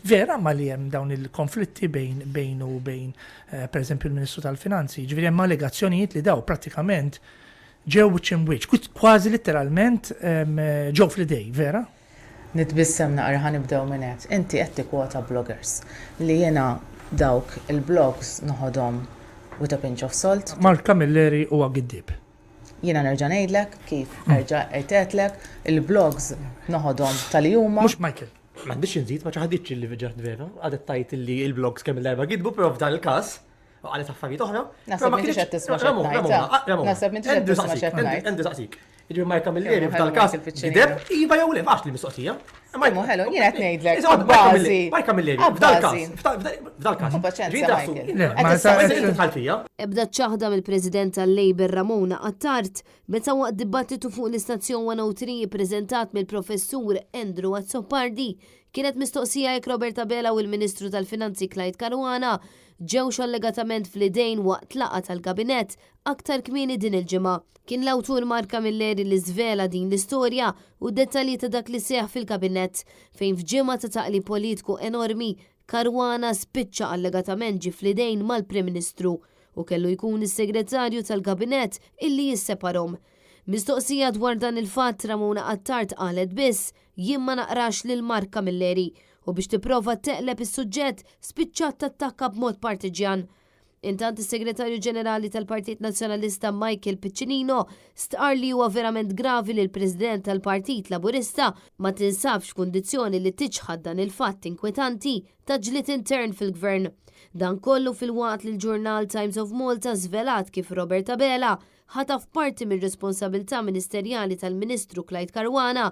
Vera ma li hemm dawn il-konflitti bejn bejnu u bejn eh, per eżempju l-Ministru tal-Finanzi, ġifieri hemm allegazzjonijiet li daw prattikament ġew wiċċ imwiċċ, kważi litteralment ġew fl-idej, vera? Nitbissem naqra ħa nibdew minn hekk. Inti qed tikkwota bloggers li jiena dawk il-blogs noħodhom with a pinch of salt. Mark Camilleri huwa giddieb. Jiena nerġa' ngħidlek kif erġa' għedtlek, il-blogs noħodhom ta' li huma. Mhux Michael. M'għandix xi nżid, ma ċaħditx li ġrat vera, għadet tgħid li l-blogs kemm il-darba gidbu, però f'dan il-każ, u qalet affarijiet oħra. Naħseb m'intix qed tisma' x'qed ngħid. Naħseb m'intix qed tisma' x'qed ngħid. Andy saqsik. Jiġifieri Mike Camilleri f'dal każ gideb, iva jew le, għax li mistoqsija. Mela ħelu, jien qed ngħidlek. Bażi. Mike Camilleri, f'dal każ, f'dal każ. Paċenzja Michael. Ebda ċaħda mill-President tal-Labour Ramona Attard meta waqt dibattitu fuq l-istazzjon 103 ippreżentat mill-Professur Andrew Azzopardi kienet mistoqsija jekk Robert Abela u l-Ministru tal-Finanzi Clyde Caruana ġewx allegatament fl-idejn waqt laqgħa tal-Kabinett aktar kmieni din il-ġimgħa. Kien l-awtur Mark Camilleri li żvela din l-istorja u d-dettalji ta' dak li seħħ fil-Kabinett, fejn f'ġimgħa ta' taqlib politku enormi, Caruana spiċċa allegatament ġie fl-idejn mal-Prim Ministru u kellu jkun is-Segretarju tal-Kabinett illi jisseparhom. Mistoqsija dwar dan il-fatt, Ramona Attard qalet biss, Jien ma naqrax lil Mark Camilleri u biex tipprova teqleb is-suġġett spiċċat tattakka b'mod partiġjan. Intant is-Segretarju Ġenerali tal-Partit Nazzjonalista Michael Piccinino stqarr li huwa verament gravi li l-President tal-Partit Laburista ma tinsabx f'kundizzjoni li tiċħad dan il-fatt inkwetanti ta' ġlied intern fil-Gvern. Dan kollu filwaqt li l-ġurnal Times of Malta żvelat kif Robert Abela ħataf parti mir-responsabilità ministerjali tal-Ministru Clyde Caruana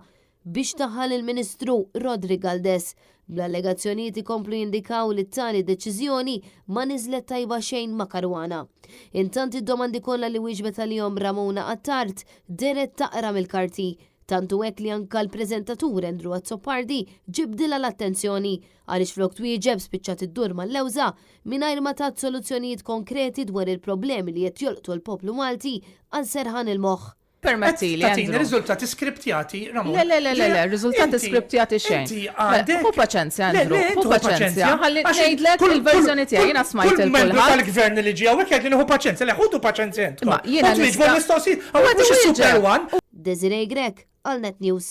biex daħal il-Ministru Roderick Galdes, bl-allegazzjonijiet ikomplu jindikaw li t-tali deċiżjoni ma niżlet tajba xejn ma' Caruana. Intant id-domandi kollha li wieġbet għalihom Ramona Attard dehret taqra mill-karti, tant hu hekk li anka l-preżentatur Andrew Azzopardi ġibdilha l-attenzjoni għaliex flok twieġeb spiċċat iddur mal-lewża mingħajr ma tat soluzzjonijiet konkreti dwar il-problemi li qed jolqtu l-poplu Malti għal serħan il-moħħ. Permettili, Qed tagħtini Andrew. riżultati skriptjati, Ramon. Le, le, le, le, le, riżultati Inti- skriptjati xejn. Inti Mela, għandek. ħu paċenzja, Le, Andrew, le, ħu inti ħu paċenzja. Ħalli għax ngħidlek kull- il-verżjoni kull- tiegħi, jiena smajt Kull membru il-kulħadd. tal-gvern li ġie hawnhekk jgħid li nieħu paċenzja. Le, ħudu paċenzja intkom. Imma jiena U twieġbu nista' l-mistoqsijiet. U Hawnhekk qed mhux is-Super iwieġeb. One. Desiree Grech, għal Net News.